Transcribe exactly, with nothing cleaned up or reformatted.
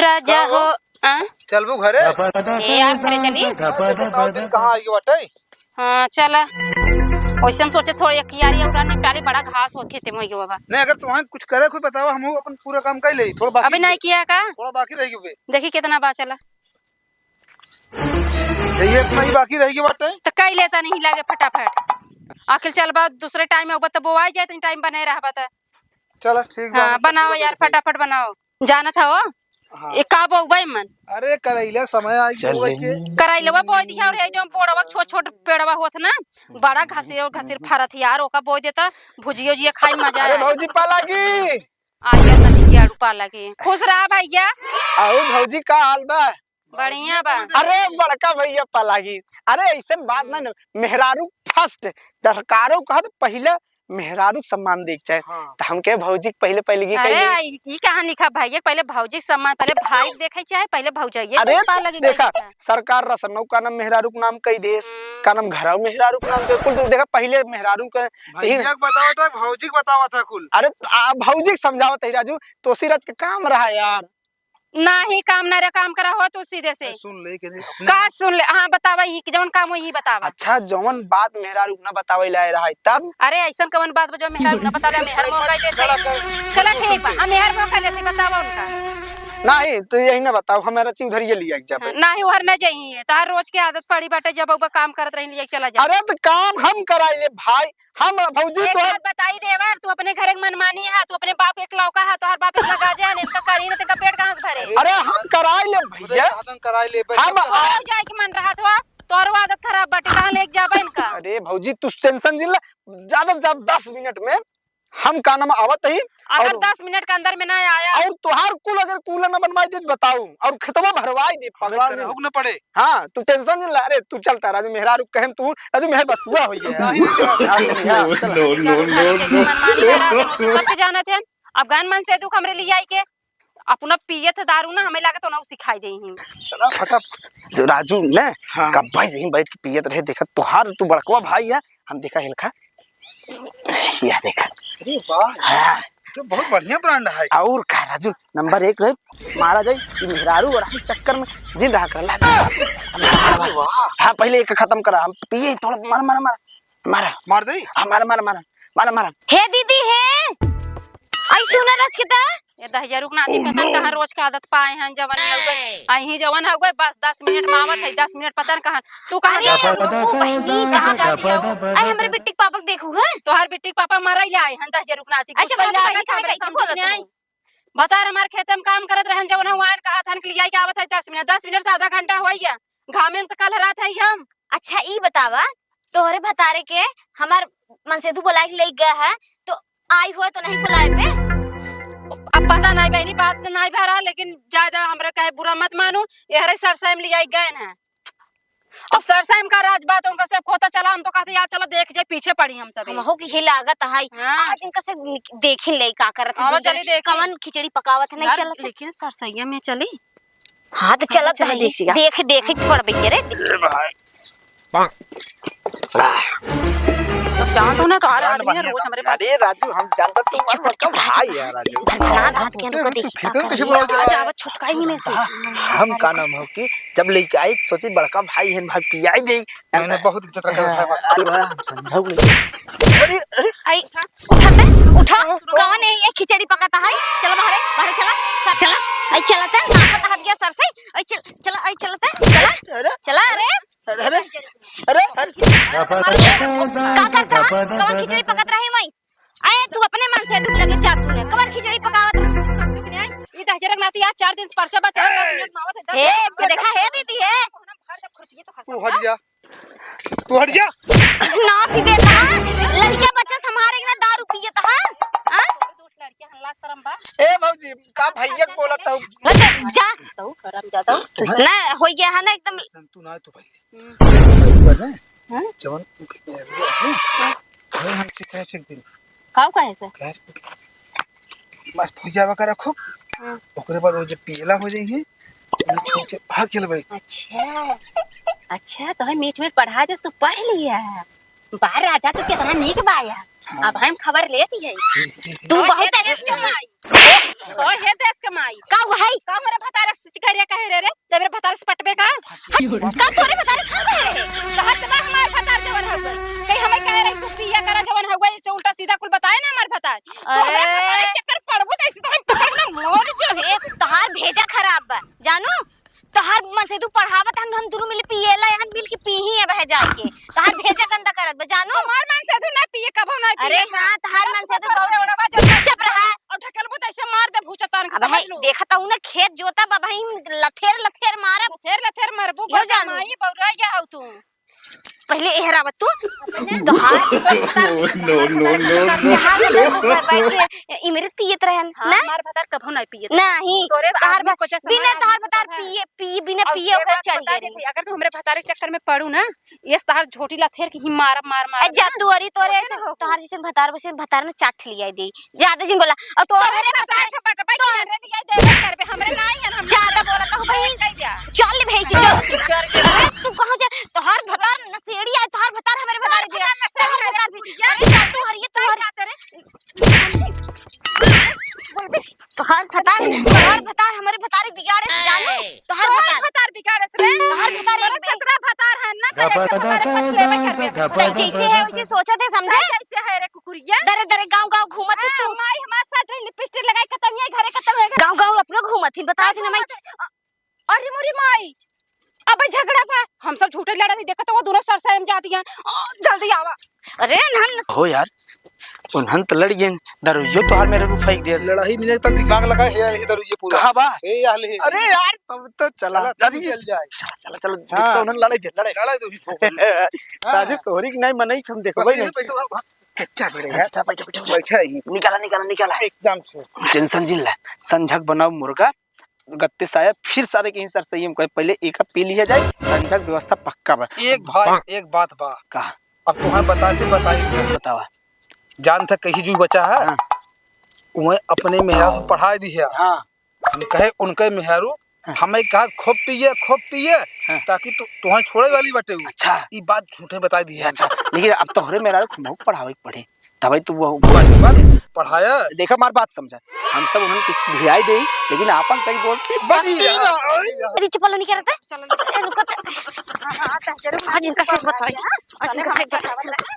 राजा का हो? हो, आ? चलबू घरे? ए यार, घरे चली। बहुत दिन कहाँ आई बाटे? हाँ, चला। वैसे हम सोचे थोड़ी एक कियारी और निपटाली, बड़ा घास हो खेते में होई गवा बा। नहीं, अगर तुम्हें कुछ करे, खुद बतावा, हम अपन पूरा काम कर ले। थोड़ा बाकी अभी नहीं किया का? थोड़ा बाकी रह गई बे। देखी कितना बा, चला। ये इतना ही बाकी रह गई बाटे। तो कई लेता नहीं लागे फटाफट। आखिर चल बा, दूसरे टाइम में बा तो बोआई जाए, तो टाइम बने रहा बा तो। चला, ठीक बा, हाँ, हम बनाओ पूरा यार, कर देई। फटाफट बनाओ। जानत हवो? हाँ। ए, का बोउबे मन? अरे, करैला समय आई चल बोए के। करैलवा बोइ दिया, और ये जो बोड़वा छोट छोट पेड़वा होत ना, बड़ा घसीर और घसीर फरत है यार, ओका बोइ देता, भुजियो जिया खाई मजा अरे आए। भौजी, पा लागी। आ गया नदी के आड़ू पा लागी। खुश रहा भैया। अउर भौजी, का हाल बा? बढ़िया बा। अरे बड़का भैया पा लागी। अरे ऐसन बात ना, ना, मेहरारू first, सरकारों कहा तो पहिले मेहरारू के सम्मान देख चाहे। हाँ। तो हम कहे भौजी के पहिले, पहिले की अरे, कही आ, ई, ई कहाँ लिखा भैया के पहिले भौजी के सम्मान, पहिले भाई के देखे चाहे, पहिले भौजाइये अरे से पा तो लगे देखा, कहीं का। सरकार रसम नौ का नाम मेहरारू के नाम कही देस, हम्म। का नाम घराऊ मेहरारू के नाम कही, कुल तो देखा पहिले मेहरारू के भैया के बतावा था, भौजी के बतावा था कुल। अरे तो आ, भौजी के समझावत है राजू, तो सिराज के काम रहा यार। नाही काम ना रे, काम करा हो तू सीधे से। ए, सुन ले के नहीं, अपने का सुन ले? हाँ, बतावा, ही जौन काम हो, ही बतावा। अच्छा, जौन बात मेहरारू ना बतावे ला रहा है, तब? अरे, ऐसन कवन बात बा, जो मेहरारू ना बतावे ला, मेहर मोह कह लेते। खड़ा कर। चला, ठीक बा, हम मेहर मोह कह लेते, बतावा उनका। नाही, तो यही ना बताओ, हमारा चीज उधर ये लिया एक जब। हाँ, नाही, उधर ना जाइए, तोहार रोज के आदत पड़ी बाटे, जब ओबा काम करत रही, लिया के चला जा। अरे, तो काम हम कराई ले भाई, हम भौजी एक तोहर बात बताई देवर, तू अपने घरे के मनमानी है, तू अपने बाप के इकलौका है, तोहर बाप इतना गाजे है, इनका करी ना, तेका पेट कहाँ से भरे? अरे हम कराई ले भैया। आदम कराई ले, हम तोहर जाए के मन रहा था, तोहरो आदत खराब बाटे, कहाँ लेके जाबा इनका? अरे भौजी तू tension जिन ला, ज्यादा से ज्यादा दस मिनट में हम का नाम आवत ही। अगर और दस मिनट के अंदर में ना आया। और तोहार कुल अगर कूला ना बनवाई दे बताऊ, और खेतवा भरवाई दे, पगला करे नहीं। होक न पड़े। हाँ, तू tension नहीं ला रे, तू चलता राजू मेहरारू कहेम तू, राजू मेहर बसुआ हो गया। नहीं, नहीं, नहीं। हाँ, चल, हाँ, चल। No, no, no, जैसे no। मनमानी करा दे, वैसे सबके जानत है। अब गन मन से दुख हमरे लिए आई के, अपना पियत दारू ना, हमें लागे तो ना सिखाई दे ही। चला फटा। जो राजू ने हाँ। कब्बा से ही बैठ के पियत रहे, देखा तोहार तू बड़कवा भाई है, हम देखा हिलखा, यह देखा। अरे वाह। हाँ। तो बहुत बढ़िया brand है। और का राजू, नंबर एक रहे, मारा जाए, ये मेहरारू और हम चक्कर में जिन रहा कर, ला दे। अरे वाह। हाँ, पहले एक खत्म करा, हम पिए थोड़ा, मार, मार, मार, मारा। मार दे? हाँ, मारा, मारा, मारा, मारा, मारा। हे दीदी, हे, आई सुना रच के दा। ये दहिजरू के नाती पता न कहाँ रोज के आदत पाए हैं, जवन हो गए, अहीं जवन हो गए, बस दस मिनट में आवत है, दस मिनट पता न कहाँ, तू कहाँ अरे, जात हो? ओ बहिनी, कहाँ जाती हो? अरे, हमरे बिट्टी के पापा के देखू, हैं? तोहार बिट्टी के पापा मरई ले आए हैं, दहिजरू के नाती, अच्छा, गुस्सा बाबा, लागत बहिनी, काहे हमरे कैसे समझ बोलत में आई। हो? भतार हमार खेते में काम करत रहन, जवन हवान कहा था कि लियाई के आवत है दस मिनट, दस मिनट से आधा घंटा होई है, घामे में तो कल रात है हम। अच्छा, ई बतावा, तोहरे भतारे के हमार मनसेधू बोला के ले गया है, तो आई हुआ तो नहीं बुलाए पे? अब पता नहीं बहनी, बात तो नहीं भरा, लेकिन ज्यादा हमरा कहे बुरा मत मानो, यहरे सरसाई में लियाई गए हैं। अब सरसाई में का राज बात, उनका सब खोता चला, हम तो कहते यार चलो देख जाए, पीछे पड़ी हम सब। हमहू के ही लागत है, हाँ। आज इनका से देखिन ले का करत है, आवा दूसरे चली देखी। कवन खिचड़ी पकावत है, नहीं यार, चलत है। लेकिन सरसैया में चली। हाँ, तो चला, हाँ, चला, तनी देख लिया। देख, देख के पड़बे के रे। ए भाई। अब जानत हो ना, तोहार आदमी है, रोज हमरे पास। अरे राजू, हम जानत तू चुप, चुप, चुप, भाई है राजू। भगवान हाथ के तू अंदर देखी खेतन का कैसे करे। बोला आज आवत छुटकाई में से। हम का नाम हो कि जब लेके आई, सोची बड़का भाई है, भाई पियाई दे। मैंने बहुत इज्जत रखा था। हाँ, पूरा हम समझाऊ नहीं। अरे, अरे। आई, उठा ते, उठा। कौन है ये खिचड़ी पकाता है? चला बाहरे, बाहरे चला। सा-, चला। आई चला ते, नासा तहत गया सर से। आई चल, चला, आई चला ते, चला। अरे। चला, अरे। अरे, अरे। अरे, अरे। का करता है? कौन खिचड़ी पकत रही मैं? अरे, तू अपने मन से दुख लगे जा तूने। कौन खिचड़ी पकावत है? समझू कि नहीं? ई दहिजरक नाती आज चार दिन से परचा बा, चार दस मिनट में आवत है, दस ए, मिनट में देखा है दीदी है। तू हट जा। तू हट जा। नासी देता है, लड़किया बच्चा संभारे के ना दारू पियत है, हाँ? ए भौजी, का भैया के बोलत हूँ? जा। तू हराम जाता हूँ। ना, हो गया है ना एकदम। तू ना तो भाई। हम्म। भाई बने? हाँ? जवन तू के कह रही है, हाँ? अरे हम से कहे से एक दिन। काऊ कहे से? कहे से मस्त हो जावा करा खूब। हाँ। ओकरे बाद वो जब पियला हो जाई है, उन्हें छोड़ के भाग चल भाई। अच्छा, अच्छा, तो है मीठ मीठ पढ़ा देस, तू पढ़ लिया। बाहर राजा तो कितना नीक बाया। हाँ। अब हम खबर लेती है। तू बहुत तेज है। ओए, हे देश के माई। का हुआ है? का हमरे भतारे से कह रे, कहे रे रे? जब रे भतारे से पटबे का? हट, का तोरे भतारे से कहे रे? कहत बा हमार भतार जवन हउवे। कहीं हमें कहे रही तू पिया करा जवन हउवे, ऐसे उल्टा सीधा कुल बताए ना हमार भतार। तो हमरे अरे। भतारे चक्कर पड़बू तो ऐसे तो हम पकड़ ना मोर जो है। तोहार भेजा खराब बा, जानू? तोहार मन से तू पढ़ावत हन, हम दुनू मिल पिए ला, हन मिल के पीही है बह जाके। तोहार भेजा गंदा करत बा, जानू? हमार मन से तू ना पिए, कबो ना पिए। अरे हाँ, तोहार मन से तू बहुत चुप रहा। और ढकलबू तो ऐसे मार दे भूचा तान के, अब है, समझ लो। देखत हूँ ना खेत जोता बा भाई, लथेर लथेर मारब। लथेर लथेर मरबू, यो बड़का जानू। माई बौरा या हौ तू। पहले एहरावत तू, तोहार No, no, no, no। तोहार भतार बैठ के इमरत पियत रहन, हाँ, ना? हमार भतार कभो नहीं पियत। नहीं, तोरे तोहार आदमी ब-, को जैसे बिना हमार तोहार आदमी भतार को पिए, पिए, बिना और पिए एक ओकर बात चढ़ बता गए रही। देती, अगर तू हमरे भतारे के चक्कर में पड़ू ना, ये तोहार झोटी लथेर के ही मारब, मार, मार। ए, जा तू अरी तोरे सोचे ऐसे, ना हो। तोहार जैसे भतार वैसे भतार ने चाट लिया दे। ज्यादा जिन बोला। और तोहरे तोहरे भतार, भतार, भतार, भतार, भतार, हमरे नाई है ना, हम ज्यादा बोलत हो भाई। कह दिया। चल भैंसी, चल। चल, चल। अरे, तू कहाँ जा? तोहर भतार नशेड़ी है, तोहर भतार हमरे भतार तोहर दिया। भतार नशेड़ी तोहर है, भतार भी। कुड़िया। अरे, जा तू हरिये, तू हर जाते रे। तोहर भतार, तोहर भतार हमरे भतार बिगाड़े से जानू। तोहर तोहर भतार। भतार बिगाड़े से रे। तोहर भतार तोहरे एक ससुरा भतार है ना, करे से हमारे पछुए में कर दे। जैसे है, वैसे सोचत है, समझे? जैसे है रे कुकुरिया। दरे दरे गाँव गाँव घूमत है हाँ, तू। माई हमार साथ रही, लिपस्टिक लगाए, कतौ है घरे, कतौ है। गाँव गाँव अपनो घूमत ही, बताओ थे ना माई। अरे मोरी माई, अबे झगड़ा बा, हम सब झूठे लड़ा नहीं, देखत हो वो दोनों सर से हम जाती हैं। ओ, जल्दी आवा। अरे नहन। हो यार, उन्हन त लड़ गए, दरुइयो तोहार मेरे रूप फेंक दिया। लड़ाई में तन दिमाग लगा है, ये दरुइये पूरा। कहाँ बा? ए, ये ले। अरे यार, तब तो चला। चला, जल्दी। चल जाए। चला, चला, चला, हाँ। देखो उन्हन लड़ाई दे, लड़ाई। लड़ाई तो भी ठोक। हाँ। राजू तोहरी की नहीं मनई, हम देखो बस भाई यहीं नहीं। बैठो, हाँ, हाँ। कच्चा भिड़े है। अच्छा, बैठो, बैठो, बैठो। बैठा ही। निकाला, निकाला, निकाला। एकदम से। टेंशन जिन ले, संझक बनाओ मुर्गा, गत्ते साया, फिर सारे के ही सर सही हम कहे, पहले एक पी लिया जाए, संझक व्यवस्था पक्का बा। एक भाई, एक बात बा। का? अब तुम्हें बताते बताई नहीं। बतावा। जान था कहीं जू बचा है, हाँ। उन्हें अपने मेहरारू से पढ़ाई दी है। हाँ। हम कहे उनके मेहरारू, हाँ। हमें कहा खूब पिए, खूब पिए, हाँ। ताकि तु-, तुम्हें छोड़े वाली बटे उ। अच्छा। ई बात झूठे बताई दी है। अच्छा, लेकिन अब तोहरे मेहरारू को हमहू पढ़ावे के पड़े, तबे तो वो बात, बात पढ़ाया। देखा, हमार बात समझा, हम सब उन्हन किसी भिड़ाई दे, लेकिन आपन सही दोस्ती बनी बनी रहा। रहा। अरे चप्पल नहीं करता। चलो, रुको तो। आज इनका से बताओ, आज इनका से बताओ।